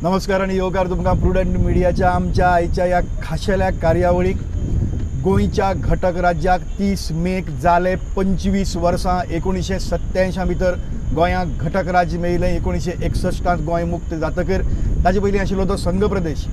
नमस्कार आनी येवकार तुमकां प्रुडंट मिडियाच्या आमच्या आयच्या ह्या खाशेल्या कार्यावळीक. गोंयच्या घटक राज्याक 30 मेक जाले 25 वर्सां. 1987 भितर गोंयाक घटक राज्य मेळिल्लें. 1961 गोंय मुक्त जातकीर ताजे पयलीं आशिल्लो तो संघ प्रदेश.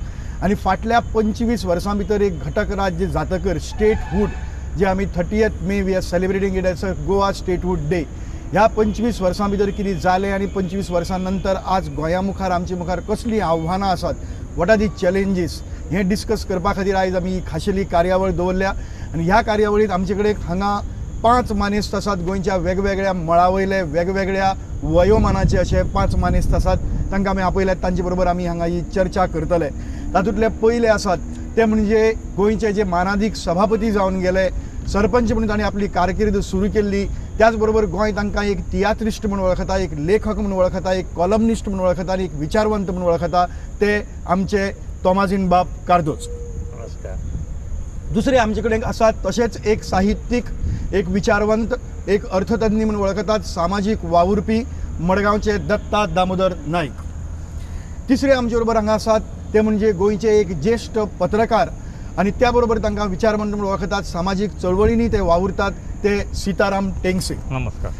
आनी फाटल्या 25 वर्सां भितर एक घटक राज्य जातकीर स्टेटहूड जे आमी 30 May we are celebrating it as a Goa statehood day. ह्या 25 वर्सां भितर कितें जालें आनी 25 वर्सां नंतर आज गोंया मुखार आमचे मुखार कसलीं आव्हानां आसात, what are the challenges, हें डिस्कस करपा खातीर आयज आमी ही खाशेली कार्यावळ दवरल्या. आनी ह्या कार्यावळींत आमचे कडेन हांगा 5 मानेस्त आसात, गोंयच्या वेगवेगळ्या मळा वयले वेगवेगळ्या वयोमानाचे अशे 5 मानेस्त आसात. तांकां आमी आपयल्यात, तांचे बरोबर आमी हांगा ही चर्चा करतले. तातूंतले पयले आसात ते म्हणजे गोंयचे जे मानादीक सभापती जावन गेले, सरपंच म्हणून तांणी आपली कारकीर्द सुरू केल्ली. त्याचबरोबर गोंय तांकां एक तियात्रिस्ट म्हणून वळखता, एक लेखक म्हणून वळखता, एक कॉलमनिस्ट म्हणून वळखता आनी एक विचारवंत म्हणून वळखता, ते आमचे तोमाजीन बाब कार्दोज. नमस्कार. दुसरे आमचे कडेन आसात तशेंच एक साहित्यीक, एक विचारवंत, एक अर्थतज्ञ म्हणून वळखतात, सामाजीक वावुरपी मडगांवचे दत्ता दामोदर नायक. तिसरे आमचे बरोबर हांगा आसात ते म्हणजे गोंयचे एक ज्येश्ठ पत्रकार आनी त्या बरोबर तांकां विचारवंत म्हणून वळखतात, सामाजीक चळवळींनी ते वावुरतात, ते सीताराम टेंगसे. नमस्कार.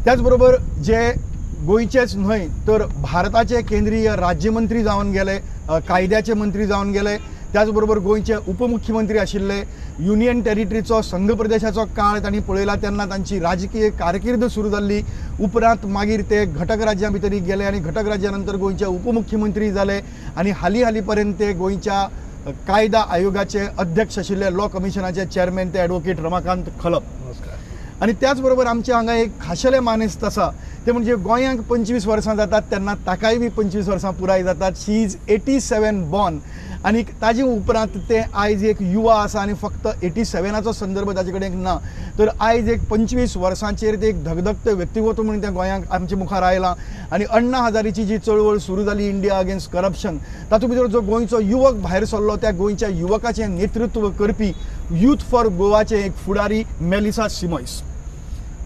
त्याचबरोबर जे गोंयचेच न्हय तर भारताचे केंद्रीय राज्यमंत्री जावन गेले, कायद्याचे मंत्री जावन गेले, त्याचबरोबर गोंयचे उपमुख्यमंत्री आशिल्ले, युनियन टेरिटरीचो संघ प्रदेशाचो काळ तांणी पळयला तेन्ना तांची राजकीय कारकीर्द सुरू जाल्ली. उपरांत मागीर ते घटक राज्यां भितर गेले आनी घटक राज्या नंतर गोंयचे उपमुख्यमंत्री जाले आनी हालीं हालीं पर्यंत ते गोंयच्या कायदा आयोगाचे अध्यक्ष आशिल्ले, लॉ कमिशनाचे चेअरमॅन ते ॲडवोकेट रमाकांत खलप. नमस्कार. आनी त्याच बरोबर आमचे हांगा एक खाशेले मानेस्त आसा ते म्हणजे गोंयांक 25 वर्सां जातात तेन्ना ताकाय बी 25 वर्सां पुराय जातात. शी is 87 born आनी ताजे उपरांत ते आयज एक युवा आसा आनी फक्त 87 संदर्भ ताजे कडेन ना तर आयज एक 25 वर्सांचेर ते एक धगधगते व्यक्तिमत्व म्हणून त्या गोंयांक आमचे मुखार आयलां. आनी अण्णा हजारेची जी चळवळ सुरू जाली इंडिया अगेन्स्ट करप्शन, तातूंत भितर जो गोंयचो युवक भायर सरलो त्या गोंयच्या युवकाचें नेतृत्व करपी यूथ फॉर गोवाचे एक फुडारी मेलिसा सिमोयस.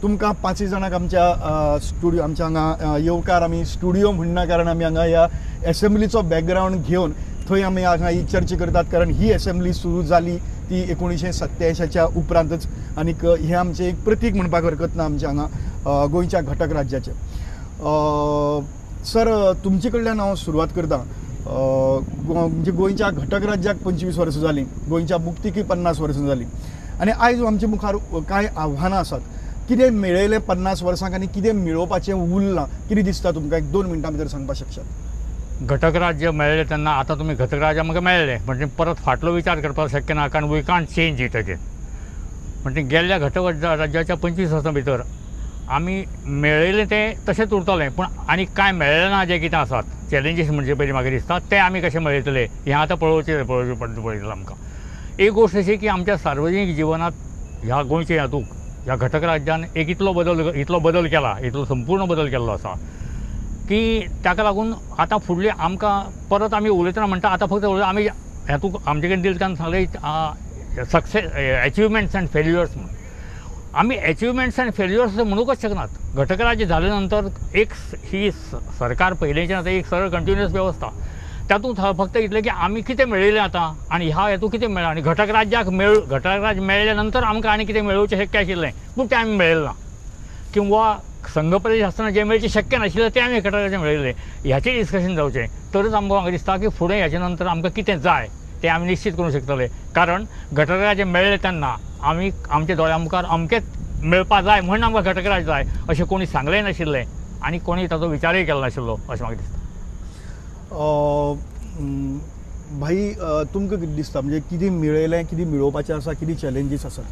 तुमकां 5 जाणांक आमच्या स्टुडियो आमच्या हांगा येवकार. आमी स्टुडियो म्हणना कारण आमी हांगा ह्या एसेंब्लीचो बॅकग्रावंड घेवन थंय आमी हांगा ही चर्चा करतात, कारण ही एसेंब्ली सुरू जाली ती 1987 उपरांतच आनीक हें आमचें एक प्रतीक म्हणपाक हरकत ना आमच्या हांगा गोंयच्या घटक राज्याचें. सर, तुमचे कडल्यान हांव सुरवात करतां. म्हणजे गोंयच्या घटक राज्याक 25 वर्सां जालीं, गोंयच्या मुक्तीकय 50 वर्सां जालीं आनी आयज आमचे मुखार कांय आव्हानां आसात. कितें मेळयलें 50 वर्सांक आनी कितें मेळोवपाचें उरलां, कितें दिसता तुमकां? एक 2 मिनटां भितर सांगपाक शकशात. घटक राज्य मेळ्ळें तेन्ना आतां तुमी घटक राज्य आमकां मेळ्ळें म्हणजे परत फाटलो विचार करपाक शक्य ना, कारण we can't change it again. म्हणजे गेल्ल्या घटक राज्याच्या 25 वर्सां भितर आमी मेळयलें तें तशेंच उरतलें, पूण आनी कांय मेळ्ळें ना जें कितें आसात चॅलेंजीस म्हणजे पयलीं म्हाका दिसता तें आमी कशें मेळयतले हें आतां पळोवचें पडटलें आमकां. एक गोश्ट अशी की आमच्या सार्वजनीक जिवनांत ह्या गोंयच्या हातूंत ह्या घटक राज्यान एक इतलो बदल केला, इतलो संपूर्ण बदल केल्लो आसा की ताका लागून आतां फुडले आमकां परत आमी उलयतना म्हणटा आतां फक्त आमी हातूंत आमचे कडेन दिल कारण सांगलें सक्सेस एचिवमेंट्स अँड फेल्युअर्स म्हणून. आमी एचिवमेंट्स अँड फेल्युअर्स म्हणूंकच शकनात. घटक राज्य जाले नंतर एक ही सरकार पयलींच्यान आतां एक सरळ कंटिन्युअस वेवस्था, तातूंत फक्त इतलें की आमी कितें मेळयलें आतां आनी ह्या हेतूंत कितें मेळ्ळें आनी घटक राज्याक घटक राज्य मेळ्ळे नंतर आमकां आनी कितें मेळोवचें शक्य आशिल्लें पूण तें आमी मेळयलें ना, किंवा संघ प्रदेश आसतना जें मेळचें शक्य नाशिल्लें तें आमी घटक राज्य मेळयलें. ह्याचें डिस्कशन जावचें तरच आमकां म्हाका दिसता की फुडें ह्याचे नंतर आमकां कितें जाय तें आमी निश्चीत करूंक शकतले. कारण घटक राज्य मेळ्ळें तेन्ना आमी आमच्या दोळ्या मुखार अमकेंच मेळपा जाय म्हूण आमकां घटक राज्य जाय अशें कोणी सांगलें नाशिल्लें आनी कोणी ताचो विचारूय केलो नाशिल्लो अशें म्हाका दिसता. भाई, तुमकां कितें दिसता म्हणजे कितें मेळयलें, कितें मेळोवपाचें आसा, कितें चॅलेंजीस आसात?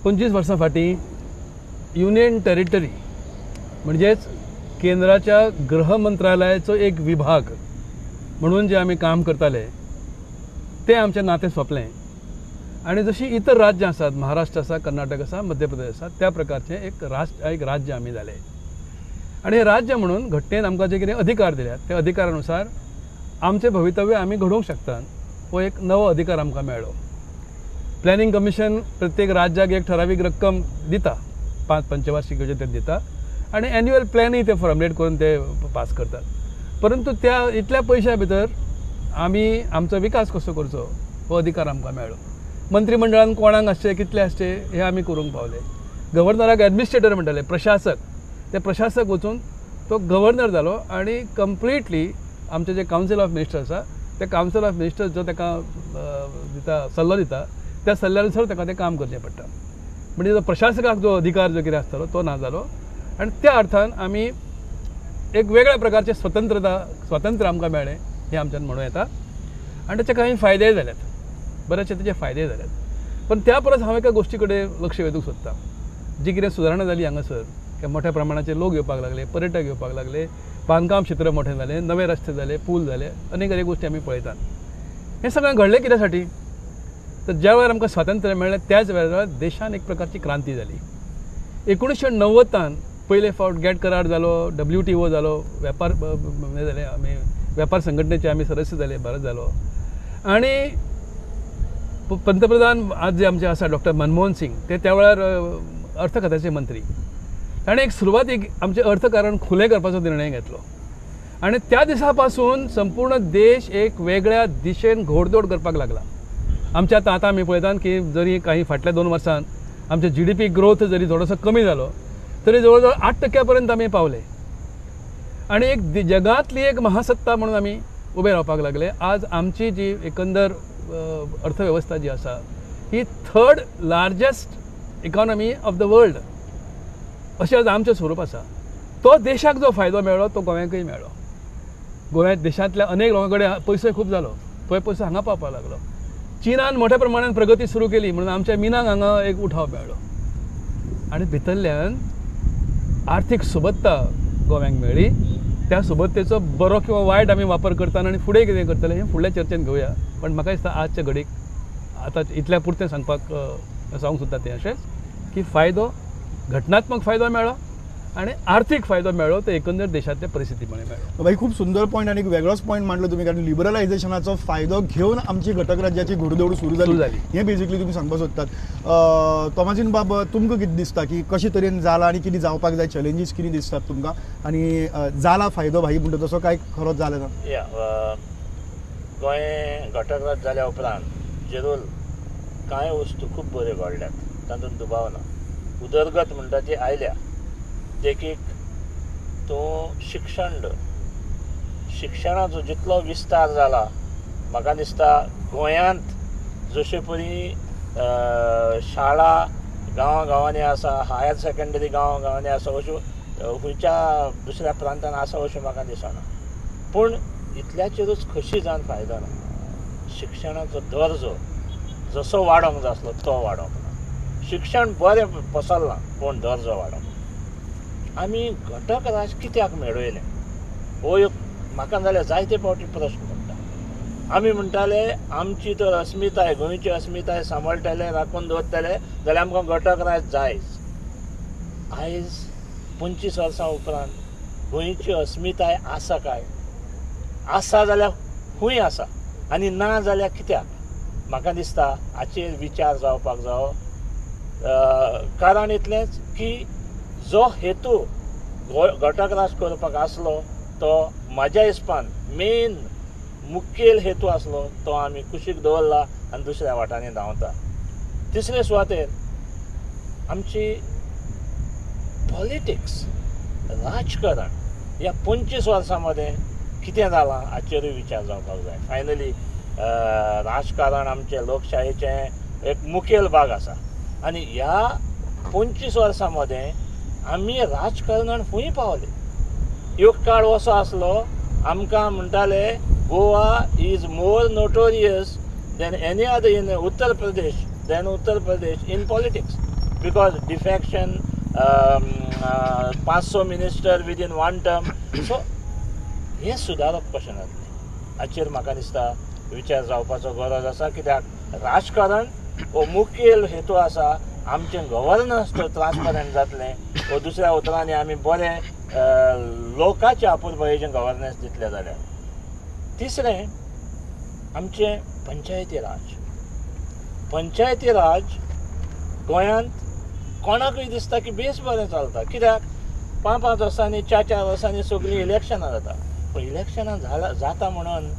25 वर्सां फाटीं युनियन टेरिटरी म्हणजेच केंद्राच्या गृह मंत्रालयाचो एक विभाग म्हणून जे आमी काम करताले तें आमचें नातें सोंपलें आनी जशी इतर राज्यां आसात, महाराष्ट्र आसा, कर्नाटक आसा, मध्य प्रदेश आसा, त्या प्रकारचें एक राष्ट्र एक राज्य आमी जाले. आनी हें राज्य म्हणून घटनेन आमकां जे कितें अधिकार दिल्यात त्या अधिकारानुसार आमचें भवितव्य आमी घडोवंक शकतात हो एक नवो अधिकार आमकां मेळ्ळो. प्लॅनिंग कमिशन प्रत्येक राज्याक एक ठरावीक रक्कम दिता, 5 पंचवार्षिक योजना ते दिता आनी एन्युअल प्लॅनूय ते फॉर्मुलेट करून ते पास करतात. परंतु त्या इतल्या पयशां भितर आमी आमचो विकास कसो करचो हो अधिकार आमकां मेळ्ळो. मंत्रीमंडळान कोणाक आसचें कितले आसचें हें आमी करूंक पावले. गव्हर्नराक एडमिनिस्ट्रेटर म्हणटाले, प्रशासक, ते प्रशासक वचून तो गव्हर्नर जालो आनी कंप्लिटली आमचें जें कावन्सील ऑफ मिनिस्टर आसा ते कावन्सील ऑफ मिनिस्टर जो ताका दिता सल्लो दिता त्या सल्ल्यानुसार ताका तें काम करचें पडटा. म्हणजे जो प्रशासकाक जो अधिकार जो कितें आसतालो तो ना जालो आनी त्या अर्थान आमी एक वेगळ्या प्रकारचें स्वतंत्रता स्वातंत्र्य आमकां मेळ्ळें हें आमच्यान म्हणूं येता. आनी ताचे कांय फायदेय जाल्यात, बरेचशे ताचे फायदेय जाल्यात. पण त्या परस हांव एका गोश्टी कडेन लक्ष वेधूंक सोदतां. जी कितें सुदारणा जाली हांगासर, मोठ्या प्रमाणाचेर लोक येवपाक लागले, पर्यटक येवपाक लागले, बांदकाम क्षेत्र मोठें जालें, नवे रस्ते जाले, पूल जाले, अनेक अनेक गोश्टी आमी पळयतात. हें सगळें घडलें कित्या साठी? तर ज्या वेळार आमकां स्वातंत्र्य मेळ्ळें त्याच वेळार देशान एक प्रकारची क्रांती जाली. 1990 पयले फावट गॅट करार जालो, WTO जालो, वेपार हें जालें, आमी वेपार संघटनेचे आमी सदस्य जाले, भारत जालो. आनी पंतप्रधान आज जे आमचे आसा डॉक्टर मनमोहन सिंग, ते त्या वेळार अर्थ खात्याचे मंत्री, ताणें एक सुरवातीक आमचें अर्थकारण खुलें करपाचो निर्णय घेतलो आनी त्या दिसा पासून संपूर्ण देश एक वेगळ्या दिशेन घोडदोड करपाक लागला. आमच्या आतां आमी पळयतात की जरी काही फाटल्या 2 वर्सांत आमचे GDP growth जरी थोडोसो कमी जालो तरी जवळ जवळ 8% पर्यंत आमी पावले आनी एक जगांतली एक महासत्ता म्हणून आमी उबे रावपाक लागले. आज आमची जी एकंदर अर्थवेवस्था जी आसा ही 3rd largest economy of the world अशें आज आमचें स्वरूप आसा. तो देशाक जो फायदो मेळ्ळो तो गोंयांकूय मेळ्ळो. गोंयांत देशांतल्या अनेक लोकां कडेन पयसो खूब जालो, तो पयसो हांगा पावपाक लागलो. चीनान मोठ्या प्रमाणान प्रगती सुरू केली म्हणून आमच्या मिनाक हांगा एक उठाव मेळ्ळो आनी भितरल्यान आर्थीक सुबत्ता गोव्यांक मेळ्ळी. त्या सुबत्तेचो बरो किंवा वायट आमी वापर करतना आनी फुडें कितें करतले हें फुडल्या चर्चेन घेवया. पण म्हाका दिसता आजच्या घडीक आतां इतल्या पुरतें सांगपाक सांगूंक सोदता तें अशेंच की फायदो, घटनात्मक फायदो मेळ्ळो आनी आर्थीक फायदो मेळ्ळो, तो एकंदर देशांतल्या परिस्थिती मुळे मेळ्ळो. भाई खूब सुंदर पॉयंट आनी एक वेगळोच पॉयंट मांडलो तुमी, कारण लिबरलायझेशनाचो फायदो घेवन आमची घटक राज्याची घोडदौड सुरू जाली हें बेजिकली तुमी सांगपाक सोदतात. तोमाजीन बाब, तुमकां कितें दिसता की कशे तरेन जाला आनी कितें जावपाक जाय, चॅलेंजीस कितें दिसतात तुमकां आनी जाला फायदो भाई म्हणटा तसो काय खरोच जाला ना? या गोंय घटक राज्य जाल्या उपरांत जरूर कांय वस्तू खूब बऱ्यो घडल्यात, तातूंत दुबाव ना. उदरगत म्हणटा ती आयल्या, देखीक तूं शिक्षण धर, शिक्षणाचो जितलो विस्तार जाला म्हाका दिसता गोंयांत जशे परी शाळा गांवां गांवांनी आसा, हायर सेकेंडरी गांवां गांवांनी आसा, अश्यो खंयच्या दुसऱ्या प्रांतान आसा अशें म्हाका दिसना. पूण इतल्याचेरूच खोशी जावन फायदो ना. शिक्षणाचो दर्जो जसो वाडोवंक जाय आसलो तो वाडोवंक ना. शिक्षण बरें पसरलां पूण दर्जो वाडोवंक. आमी घटक राज कित्याक मेळयलें हो एक म्हाका जाल्यार जायते फावटी प्रश्न पडटा. आमी म्हणटाले आमची तर अस्मिताय, गोंयची अस्मिताय सांबाळटले, राखून दवरतले जाल्यार आमकां घटक राज जायच. आयज 25 वर्सां उपरांत गोंयची अस्मिताय आसा काय? आसा जाल्यार खंय आसा आनी ना जाल्यार कित्याक? म्हाका दिसता हाचेर विचार जावपाक जावो. कारण इतलेंच की जो हेतू घटक राज करपाक आसलो तो म्हाज्या हिसपान मेन मुखेल हेतू आसलो तो आमी कुशीक दवरला आनी दुसऱ्या वाटांनी धांवता. तिसरे सुवातेर आमची पॉलिटिक्स, राजकारण ह्या 25 वर्सां मदें कितें जालां हाचेरूय विचार जावपाक जाय. फायनली राजकारण आमचें लोकशायेचें एक मुखेल भाग आसा आनी ह्या 25 वर्सां मदें आमी राजकारणान खंय पावले. एक काळ असो आसलो आमकां म्हणटाले Goa is more notorious than any other in Uttar Pradesh than Uttar Pradesh in politics because defection, 500 minister within 1 term. So हें सुदारप कशें जातलें हाचेर म्हाका दिसता विचार जावपाचो गरज आसा. कित्याक राजकारण हो मुखेल हेतू आसा. आमचें गव्हर्नन्स तर ट्रान्सपरंट जातलें वो दुसऱ्या उतरांनी आमी बरें लोकांच्या अपुरबायेचें गव्हर्नन्स दितलें जाल्यार. तिसरें आमचें पंचायती राज. पंचायती राज गोंयांत कोणाकूय दिसता की बेस बरें चलता, कित्याक 5-5 वर्सांनी 4-4 वर्सांनी सगळीं इलेक्शनां जाता. इलेक्शनां जाला जाता म्हणून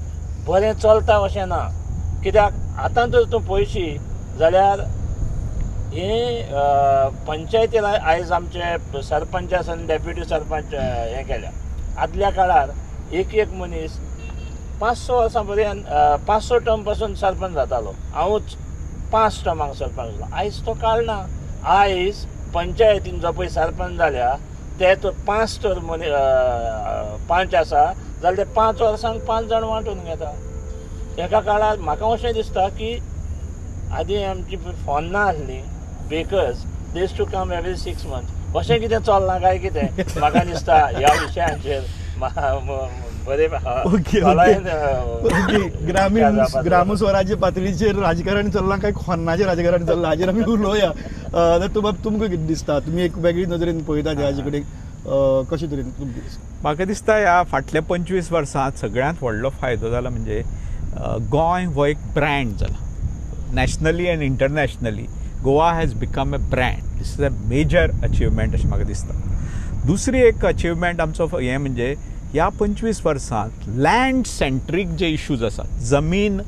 बरें चलता अशें ना. कित्याक आतां जर तूं पळयशी जाल्यार हे पंचायती आयज आमचे सरपंच आसा आनी डेप्युटी सरपंच हें केल्या. आदल्या काळार एक एक मनीस 5-6 वर्सां पर्यंत 5-6 टर्म पासून सरपंच जातालो. हांवूच 5 टर्मांक सरपंच जालो. आयज तो काळ ना. आयज पंचायतीन जो पळय सरपंच जाल्या ते तो 5 तर मनीस 5 आसा जाल्यार ते 5 वर्सांक 5 जाण वांटून घेता. एका काळार म्हाका अशें दिसता की आदीं आमची फोन ना आसली, bakers they used to come every 6 months. अशें कितें चल्लां काय कितें म्हाका दिसता ह्या विशयांचेर बरें. ग्रामीण ग्रामस्वराज्य पातळीचेर राजकारण चल्लां काय खोन्नाचें राजकारण चल्लां हाजेर आमी उलोवया. तुमकां कितें दिसता, तुमी एक वेगळी नदरेन पळयता हाजे कडेन, कशे तरेन तुमकां दिसता? म्हाका दिसता ह्या फाटल्या 25 वर्सांत सगळ्यांत व्हडलो फायदो जाला म्हणजे गोंय हो एक ब्रँड जाला. Nationally and internationally Goa has become a brand. This is a major achievement अशें म्हाका दिसता. दुसरी एक अचिवमेंट आमचो हें म्हणजे ह्या 25 वर्सांत लँड सेंट्रीक जे इश्यूज आसात, जमीन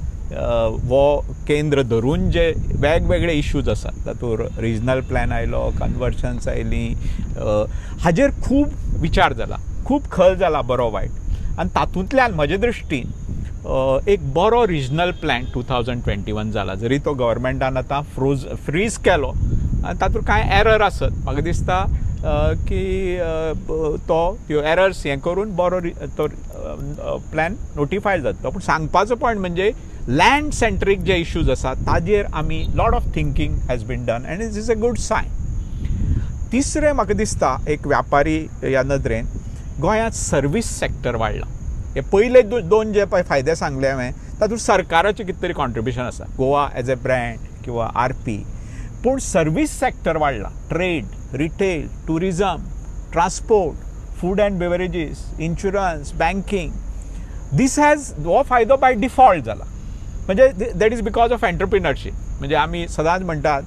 हो केंद्र धरून जे वेगवेगळे इश्यूज आसात, तातूंत रिजनल प्लॅन आयलो, कन्वर्शन्स आयलीं, हाजेर खूब विचार जाला, खूब खल जाला बरो वायट. आनी तातूंतल्यान म्हजे दृश्टीन एक बरो रिजनल प्लॅन 2021 जाला. जरी तो गव्हर्मेंटान आतां फ्रीज केलो आनी तातूंत कांय एरर आसत, म्हाका दिसता की तो त्यो एरर्स हें करून बरो तो प्लॅन नोटिफाय जातलो. पूण सांगपाचो पॉयंट म्हणजे लँड सेंट्रीक जे इश्यूज आसात ताजेर आमी lot of thinking has been done and it is a good sign. तिसरें म्हाका दिसता एक व्यापारी ह्या नदरेन गोंयांत सर्वीस सेक्टर वाडलां. हे पयले दोन जे पळय फायदे सांगले हांवें तातूंत सरकाराचें कितें तरी कॉन्ट्रिब्युशन आसा, गोवा एज ए ब्रँड किंवा आर पी. पूण सर्वीस सेक्टर वाडला, trade, retail, tourism, transport, food and beverages, insurance, banking. This has हो फायदो बाय डिफॉल्ट जाला. म्हणजे that is because of entrepreneurship. म्हणजे आमी सदांच म्हणटात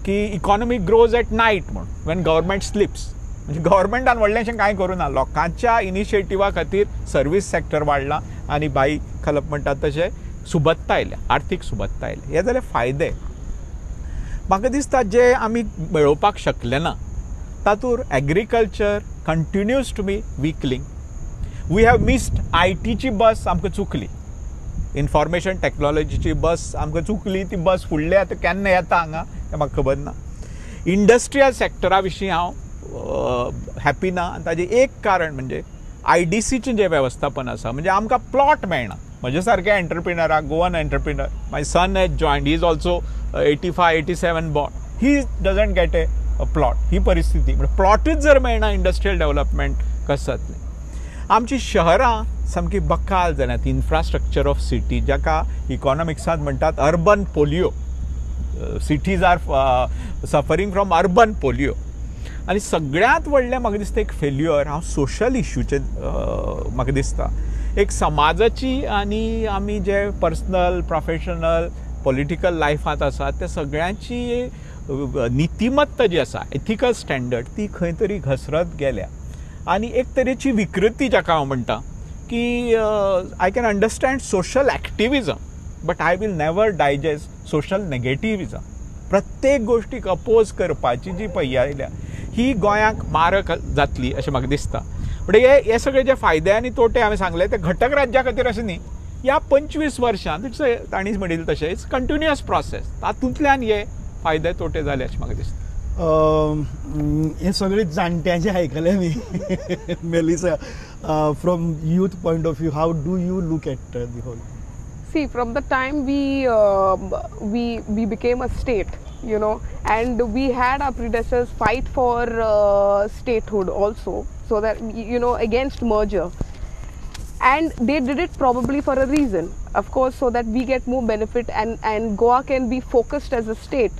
की इकॉनॉमी ग्रोज एट नायट म्हूण, when government slips. म्हणजे गव्हर्मेंटान व्हडलेंशें कांय करूं ना, लोकांच्या इनिशिएटिवा खातीर सर्वीस सेक्टर वाडलां आनी बाई खलप म्हणटात तशें सुबत्ता आयल्या, आर्थीक सुबत्ता आयल्या. हे जाले फायदे. म्हाका दिसता जे आमी मेळोवपाक शकले ना तातूंत agriculture continues to be weakling. We have missed I टीची बस आमकां चुकली, इन्फॉर्मेशन टॅक्नॉलॉजीची बस आमकां चुकली. ती बस फुडली आतां केन्ना येता हांगा तें म्हाका खबर ना. इंडस्ट्रियल सेक्टरा विशीं हांव हॅपी ना आनी ताजें एक कारण म्हणजे I D सीचें जें वेवस्थापन आसा, म्हणजे आमकां प्लॉट मेळना. म्हजे सारक्या एंटरप्रिनराक, Goan entrepreneur, my son has joined, he is also 85 87 born, he doesn't get a plot. ही परिस्थिती म्हणजे प्लॉटूच जर मेळना इंडस्ट्रियल डेव्हलपमेंट कशें जातलें. आमची शहरां सामकी बकाल जाल्यात. इन्फ्रास्ट्रक्चर ऑफ सिटी जाका इकॉनॉमिक्सांत म्हणटात urban polio, cities are suffering from urban polio. आनी सगळ्यांत व्हडलें म्हाका दिसता एक फेल्युअर हांव सोशल इश्यूचें म्हाका दिसता, एक समाजाची आनी आमी जे पर्सनल प्रोफेशनल पॉलिटिकल लायफांत आसा त्या सगळ्यांची नितिमत्ता जी आसा, एथिकल स्टँडर्ड, ती खंय तरी घसरत गेल्या. आनी एक तरेची विकृती जाका हांव म्हणटा की I can understand social activism but I will never digest social negativism. प्रत्येक गोश्टीक अपोज करपाची जी पळय आयल्या ही गोंयाक मारक जातली अशें म्हाका दिसता. म्हणजे हे सगळे जे फायदे आनी तोटे हांवें सांगले ते घटक राज्या खातीर अशें न्ही, ह्या 25 वर्सांत it's तांणीच म्हणिल्लें तशें it's continuous process, तातूंतल्यान हे फायदे तोटे जाले अशें म्हाका दिसता. हे सगळे जाणट्यांचे आयकले आमी. Melissa, from youth point of view, how do you look at the whole? See, from the time we became a state, you know, and we had our predecessors fight for statehood also, so that, you know, against merger, and they did it probably for a reason, of course, so that we get more benefit and Goa can be focused as a state.